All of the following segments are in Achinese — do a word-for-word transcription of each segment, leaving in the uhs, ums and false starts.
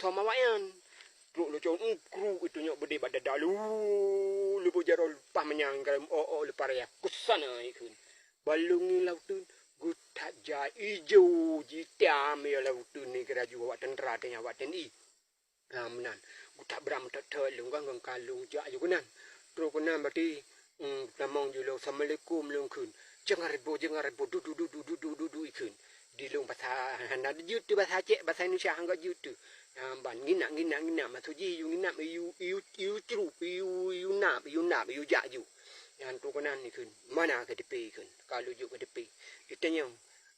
Tom awaknyan. Trok locong, "Ukruk itu nyok beudé bak dada lu, leubeh jaroe leupah manyang galom o-o leupah raya." Kusana ikheun. Balong ngi lam uteuen, geutak ja ijo jitam ya lam uteuen ni keuraju awak tentera teuh nyan awak T N I. Nah, meunan. Geutak bram that-that lôn kan, kan ka lôn jak ju keunan. Trok keunan berarti, hmm, tamong ju lôn, "Assalamualaikum," lôn kheun. "Jangan ribut, jangan ribut, dudu, dudu, dudu, dudu," ikheun. Di lôn basa, hana jeuet teuh basa Aceh, basa Indonesia hana jeuet teuh. Nah, ban nginak, nginak, nginak, maksud jih iyu nginak, iyu, iyu, iyu crup, iyu, iyu nap, iyu nap, iyu jak ju. Nyan trok keunan ikheun, "Mana K T P?" ikheun. Ka lôn jok K T P. Itanyong,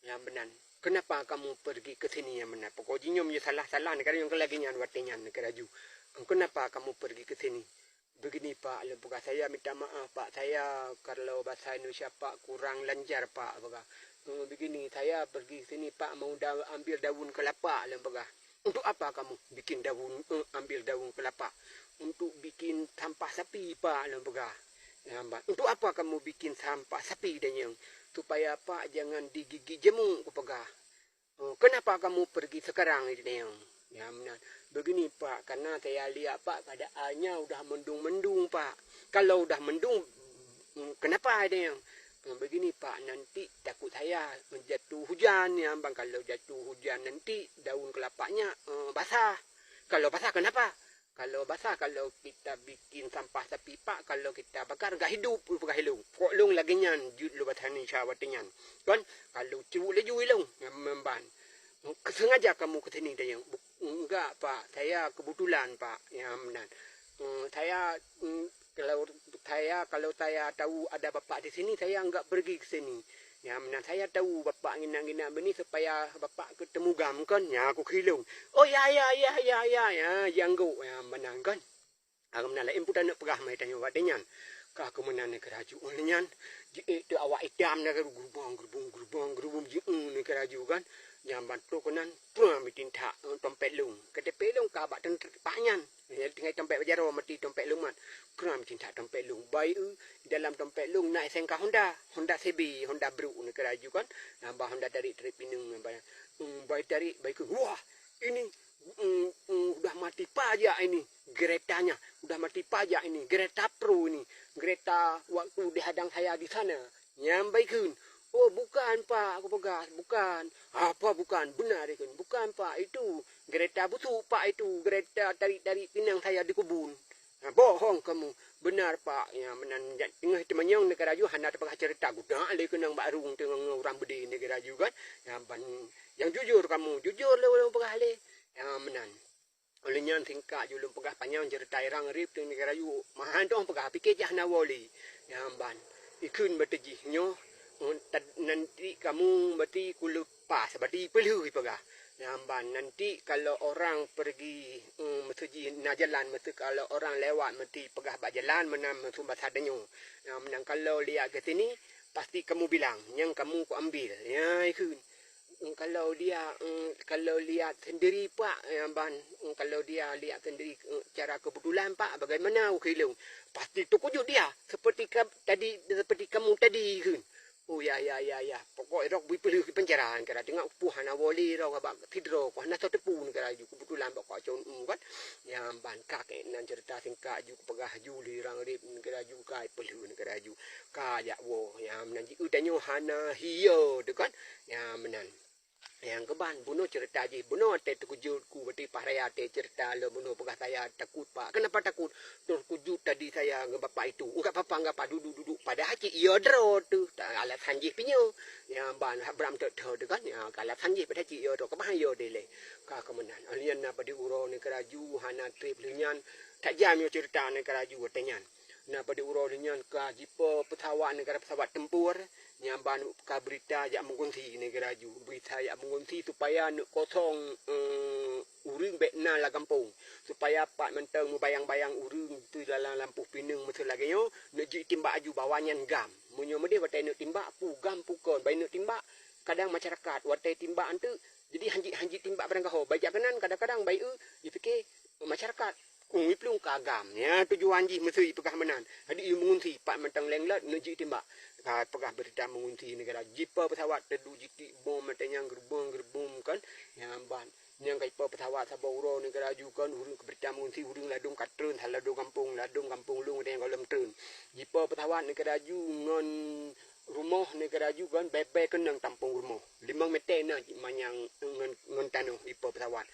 nyang meunan. "Kenapa kamu pergi ke sini?" Nyang meunan. Pokok jih nyoe meunyoe salah-salah, neukara nyang lagèe nyan watèe nyan neukara ju. "Kenapa kamu pergi ke sini?" "Begini, Pak," lôn peugah, "saya minta maaf, Pak. Saya kalau bahasa Indonesia, Pak, kurang lancar, Pak," peugah. "Eh, begini, saya pergi sini, Pak, mau da-, ambil daun kelapa," lôn peugah. "Untuk apa kamu bikin daun, eh, ambil daun kelapa?" "Untuk bikin sampah sapi, Pak," lôn peugah. Nah, ba-, "Untuk apa kamu bikin sampah sapi, Danyang?" "Supaya Pak jangan digigit jamuk," kupeugah. "Oh, kenapa kamu pergi sekarang, Danyang?" "Ya, meunan." "Begini, Pak, karena saya lihat, Pak, keadaannya udah mendung-mendung, Pak. Kalau udah mendung, mm, kenapa, Danyang?" "Eh, begini, Pak, nanti takut saya jatuh hujan, ya, Bang. Kalau jatuh hujan nanti daun kelapanya, eh, basah. Kalau basah kenapa?" "Kalau basah, kalau kita bikin sampah sapi, Pak, kalau kita bakar, enggak hidup," peugah lôn. Pokok lôn lagèe nyan, jeuet lôn basa Indonesia watèe nyan. Kan, ka lôn cubuk laju ilôn, nyan meunan. "Sengaja kamu ke sini, Danyang?" "Buk-, enggak, Pak. Saya kebetulan, Pak." Nyan meunan. "Eh, saya, mm, kalau saya, kalau saya tahu ada Bapak di sini, saya enggak pergi ke sini. Ya, meunan saya tahu Bapak nginak-nginak bini supaya Bapak ketemu GAM, kan?" Nyan kukheun lôn. "Oh, ya, ya, ya, ya, ya, ya, Janggo." Ya, meunan, kan? Ka meunan laén peue taneuk peugah meutanyoe watèe nyan. Ka keu meunan neukara ju, oh, lheueh nyan, jiék teuk awak itam na, geurubong, geurubong, geurubong, geurubong, jiék neukara ju, kan? Nyan ban trok keunan, pruem, mitintak, eh, tompet lôn. K T P lôn ka bak teun-, teumpat nyan. Ya, tinggai tompet bak jaroe, meuti tompet lôn mat. Pruem, mitintak tompet lôn. Bai, eh, dalam tompet lôn na S N K Honda. Honda C B, Honda bruk neukara ju, kan? Nyan ban Honda tarék-tarék pineung, nyan ban, hmm, bai tarék, bai kheun, "Wah, ini, mm, mm, udah mati pajak ini geretanya, udah mati pajak ini, gereta pro ini, gereta waktu dihadang saya di sana." Nyan bai kheun, "Oh, bukan, Pak," aku peugah, "bukan." "Apa bukan?" "Benar," ikheun. "Bukan, Pak, itu gereta busuk, Pak, itu gereta tarék-tarék pinang saya di kebun." "Ha, bohong kamu." "Benar, Pak." Ya, meunan, teungoh teumanyong neukara ju hana teupeugah ceurita, geudak lé keunong bak rueng teungoh ngon ureueng beudé neukara ju, kan. Ya, ban, "Yang jujur kamu, jujur lé ulôn peugah lé." Ya, meunan. Ulôn nyan singkat ju lôn peugah panyang ceurita irang rib teuh neukara ju, meuhan dong peugah, pike jah na woe lé. Ya, ban, ikheun bak teujih nyoe, eh, tad-, nanti kamu berarti kuleupas, berarti peulheueh peugah. Nyan ban, nanti kalau orang pergi, eh, meuseujih na jalan, meuseujih kalau orang lewat, meuti peugah bak jalan, meunan meusu basa tanyoe. Nyan meunan kalau lihat ke sini, pasti kamu bilang, nyang kamu kuambil. Ya, ikheun. Kalau dia, eh, kalau lihat sendiri, Pak, ya, ban, eh, kalau dia lihat sendiri, eh, cara kebetulan, Pak, bagaimana, kheun lôn? Pasti terkejut dia, seperti ka-, tadi, seperti kamu tadi, kheun. Oh, ya, ya, ya, ya. Pokok irok bui peulheueh di penjara, neukara teungoh puih hana woe lé, irok bak sidroe, ku hana soe teupeu, neukara ju kebetulan bak kacau, kan. Ya, ban ka keunan ceurita singkat ju, peugah ju lé irang rib, neukara ju ka peulheueh, neukara ju ka jak woe. Ya, meunan jieu tanyoe hana hiyo teuh, kan. Ya, meunan. Nyang keuban, bunoe ceurita jih, bunoe watèe teukeujot ku, watèe paih raya watèe ceurita lom bunoe peugah saya takut, Pak. Kenapa takut? Terkejut tadi saya ngon bapak itu. Enggak apa-apa, enggak apa, duduk, duduk. Padahai cit iya droe teuh. Ta-, alasan jih pih nyoe. Nyan ban, bram that-that teuh kan. Ya, alasan jih padahai cit iya droe. Keubah iya dilèe. Ka keuh meunan. Lheueh nyan na padub uroe neukara ju, hana trép lheueh nyan. Tajam nyoe ceurita neukara ju watèe nyan. Na padub uroe lheueh nyan ka jipo peusawat neukara, peusawat tempur, nyan ban ka beurita jak meugunsi neukara ju. Beurita jak meugunsi supaya neuk kosong, eh, ureueng bèk na lam gampông. Supaya pat mantong meubayang-bayang ureueng teuh dalam lampôh pineung meuseue lagèe nyoe, neuk jitimbak aju bahwa nyan GAM. Meunyoe meudeh watèe neuk timbak, peue GAM peue kon, bai neuk timbak, kadang masyarakat watèe timbak anteuk, jadi hanjeuet, hanjeuet timbak barangkaho. Bai jak keunan kadang-kadang bai eu jipike masyarakat. Ui plueng ka GAM. Nyan tujuan jih meuseue jipeugah meunan. Jadi, ié meungunsi pat mantong leng lôt neuk jitimbak. Ka peugah beurita meungunsi neukara. Jipo peusawat teuduek jitiek bom mantong nyan geurubong-geurubong kan. Nyan ban. Nyang ka jipo pesawat saboh uroe neukalaju kon, ureuëng keubeurita meungungsi, ureuëng ladôm ka treun, sa ladôm gampông, ladôm gampông lôn nyang gohlom treun. Jipo pesawat neukalaju ngon rumoh neukalaju kon, bèe-bèe keunong tampông rumoh. Limong meter na manyang ngon, ngon tanoh jipo pesawat.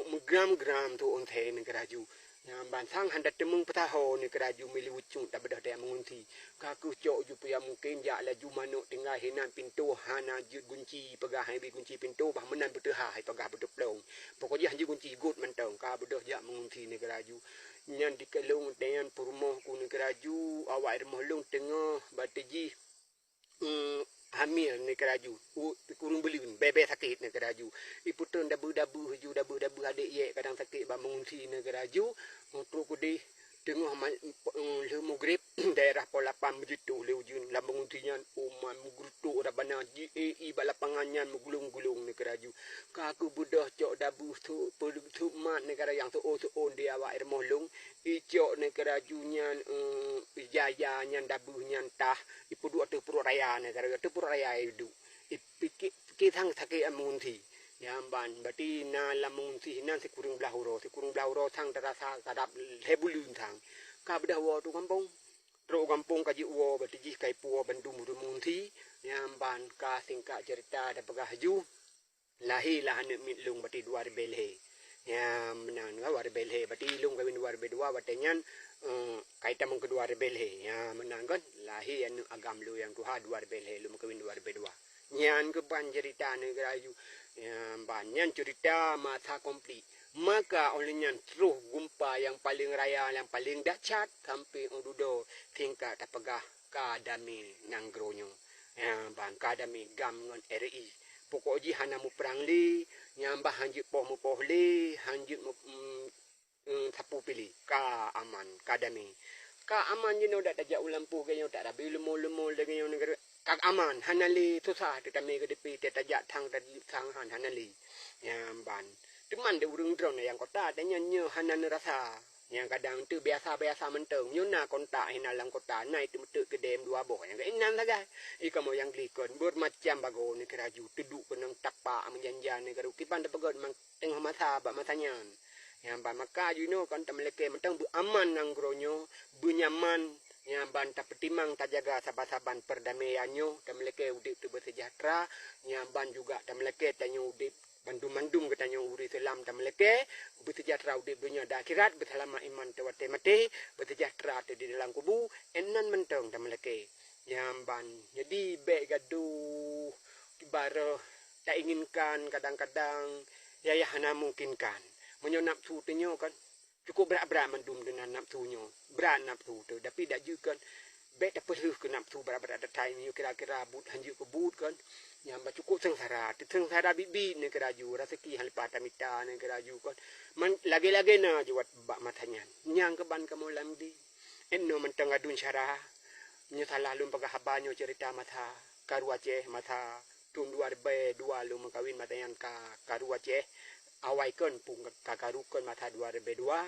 Meugram-gram tu ôn thèe neukalaju. Nyang ban sang hana teumeung peusaho neukalaju milék ucok tabeudôh daya meungungsi. Ka kheueh cok ju pih mungken jak laju manok tinggai hinan pintoe hana jeuet gunci, peugah hai bi gunci pintoe bah meunan beuteuha hai peugah beuteuplong. Pokok jih hanjeuet gunci got mantong ka beudôh jak meungungsi neukalaju. Nyan di keulong dengan peurumoh ku neukalaju awak rumoh lôn teungoh batée jih hamil neukalaju, ureuëng beuleuen, bèe-bèe sakét neukalaju. Ipeutrön dabeuh-dabeuh ju, dabeuh-dabeuh adék yek kadang sakét bak meungungsi neukalaju. Trok keudeh teungoh lheueh mugreb daerah pol lapan meujitoh lé ujeuen lam meungungsi nyan, umat meugeurutok rabana ji-e-i bak lapangan nyan meugulong-gulong neukalaju. Ka kheueh beudôh cok dabeuh seumat neukalaju nyang seuôn-seuôn di awak rumoh lôn. Icok neukalaju nyan, eh, ija-ija nyan dabeuh nyan tah, ipeuduek ateueh pruet raya neukalaju, ateueh pruet raya iduek. Ipike-, pike sang sakét meungungsi. Nyang ban, berarti na lam meungungsi hinan sikureueng blaih uroe, sikureueng blaih uroe sang tarasa kadab lhèe buleuen sang. Ka beudôh woe tu gampông. Trok gampông ka jiwoe, berarti jih ka ipuwoe bandum ureuëng meungungsi. Nyang ban ka singkat ceurita tapeugah ju. Lahé lah aneuëk miet lôn berarti dua ribèe lhèe. Ya, meunan kan, dua ribèe lhèe. Berarti lôn kawin dua ribèe dua, watèe nyan, eh, ka itamong keu dua ribèe lhèe. Ya, meunan kan. Lahé aneuëk agam lôn nyang tuha dua ribèe lhèe, lôn kawin dua ribèe dua. Nyan keuh ban ceurita neukalaju. Ya, ban nyan ceurita masa konflik. Maka óh lheueh nyan troh gumpa nyang paleng raya, nyang paleng dahsyat sampoe óh dudoe singkat tapeugah ka damé nanggroe nyoe. Ya, ban ka damé GAM ngon R I. Pokok jih hana muprang lé, nyang bah hanjeuet poh mupoh lé, hanjeuet mu-, mm, mm, sapeue piléh. Ka aman, ka damé. Ka aman jinoe dak tajak u lampôh geuh nyoe, dak rabe leumo-leumo lagèe nyoe nanggroe. Ka aman, hana lé susah teutamé keudepe teutajak thang tadi thang han hana lé. Nyang ban. Teuma di ureuëng droe nyang kota dan nyan nyoe hana neurasa. Nyang kadang tu biasa-biasa mantong. Nyoe na kontak hinan lam kota, na itu meuteuk keudeh dua boh. Nyang keunan sagai. Ih, kamoe nyang gleh kon, bermacam bagoe neukalaju. Teuduek keunong tapak meujan-jan neukalaju. Kiban tapeugöt mang teungoh masa bak masa nyan. Nyang ban maka jinoe kon tameulakèe mantong beuaman nanggroe nyoe, beunyaman, nyang ban tapeutimang tajaga saban-saban peurdamaian nyoe, tameulakèe udép teuh beuseujahteura, nyang ban juga tameulakèe tanyoe udép Bandum-bandum geutanyoe ureuëng Islam tameulakèe, beuseujahteura udép donya dan akhirat, beuseulamat iman teuh watèe maté, beuseujahteura teuh di dalam kubu, inan mantong tameulakèe. Nyang ban, jadi bèk gadoh, ibarat tainginkan kadang-kadang nyang hana mungkinkan. Meunyoe nafsu tanyoe kan, Cukup brat-brat mandum deungon nafsu nyoe. Brat nafsu teuh, tapi dak jeuet kon bèk tapeulheueh keu nafsu brat-brat that-that nyoe kira-kira buet hanjeuet keu buet kon. Nyang bah cukup seungsara, teuseungsara biet-biet neukalaju, raseuki han leupah tamita neukalaju kon. Man, lagèe-lagèe na jaweueb bak masa nyan. Nyang keuban kamoe lam di. Inoe mantong aduen syara. Nyoe salah lôn peugah haba nyoe ceurita masa karu Aceh, masa thôn dua ribèe dua lôn meukawen, masa nyan ka karu Aceh. Awai kon pun ka karu kon masa dua ribèe dua.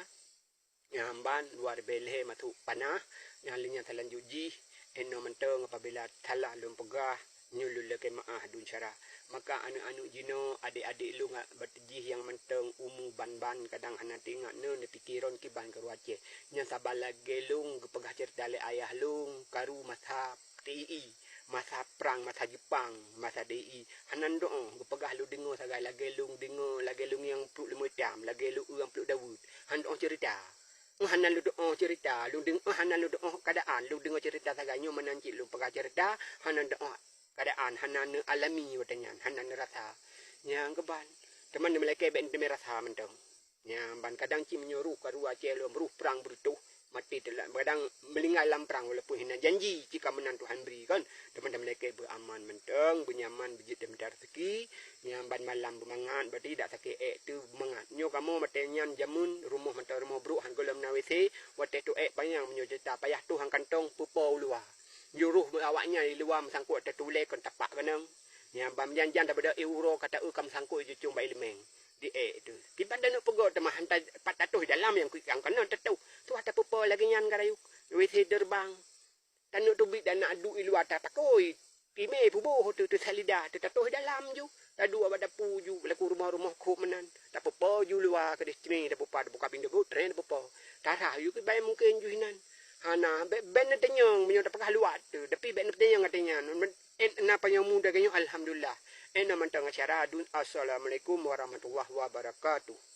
Nyang ban dua ribèe lhèe masôk panah, nyang lheueh nyan seulanjut jih, inoe mantong apabila salah lôn peugah, nyoe lôn lakèe meu'ah aduen syara. Maka aneuk-aneuk jinoe, adék-adék lôn, bak jih nyang mantong umu ban-ban, kadang hana teuingat, nyoe neupiké ron kiban karu Aceh. Nyan saban lagèe lôn geupeugah ceurita lé ayah lôn, karu masa T I I, masa prang, masa Jepang, masa D I I. Hana neudo'oh, geupeugah lôn deungoe sagai lagèe lôn deungoe, lagèe lôn nyang pluek leumô itam, lagèe lôn nyang pluek daweuet. Hana neudo'oh ceurita. Hana lôn do'oh ceurita, lôn deung-, hana lôn do'oh keuadaan, lôn deungoe ceurita sagai nyoe meunan cit lôn peugah ceurita, hana neudo'oh keuadaan, hana neualami watèe nyan, hana neurasa. Nyang keuban, teuma neumeulakèe bèk neuteumé rasa mantong. Nyang ban kadang cit meunyoe roh karu Aceh lom roh prang beureutoh, maté teulat. Kadang meuninggai lam prang walaupun hina janji, cit ka meunan Tuhan bri kan. Teuma tameulakèe beuaman mantong, beunyaman, beujeuet dan mita raseuki. Nyang ban malam beumangat, berarti dak sakét èk teuh beumangat. Nyoe kamoe watèe nyan jameun rumoh mantong rumoh brôk han gohlom na W C, watèe teuh èk panyang meunyoe ceurita payah toh han kantong peupo u luwa. Jurôh awaknyan di luwa meusangkot ateueh tulèe kon tapak keunong. Nyang ban jan-jan tabeudôh éh uroe ka taeu ka meusangkot jicong bak ileumèng. Di èk teuh. Kiban taneuk peugöt teuma han ta-, pat tatoh dalam nyang kui kang keunan tatoh. Tuha tapeupo lagèe nyan ka rayeuk. W C derbang. Taneuk teubiet dan na duek i luwa tapakoi. Timé puboh teuh, teuh salidah, teuh tatoh dalam ju. Taduek bak dapu ju, laku rumoh-rumoh khôb meunan. Tapeupo ju luwa keudeh, treng tapeupa, tabuka pintoe geuh, treng tapeupo. Tarah yue keu bèe mungken ju hinan. Hana, bèk, bèk neutanyong meunyoe tapeugah luwa teuh, tapi bèk neutanyong ateueh nyan. Eh, na panyang muda geuh nyoe, alhamdulillah. Eh, na mantong acara adun, assalamualaikum warahmatullahi wabarakatuh.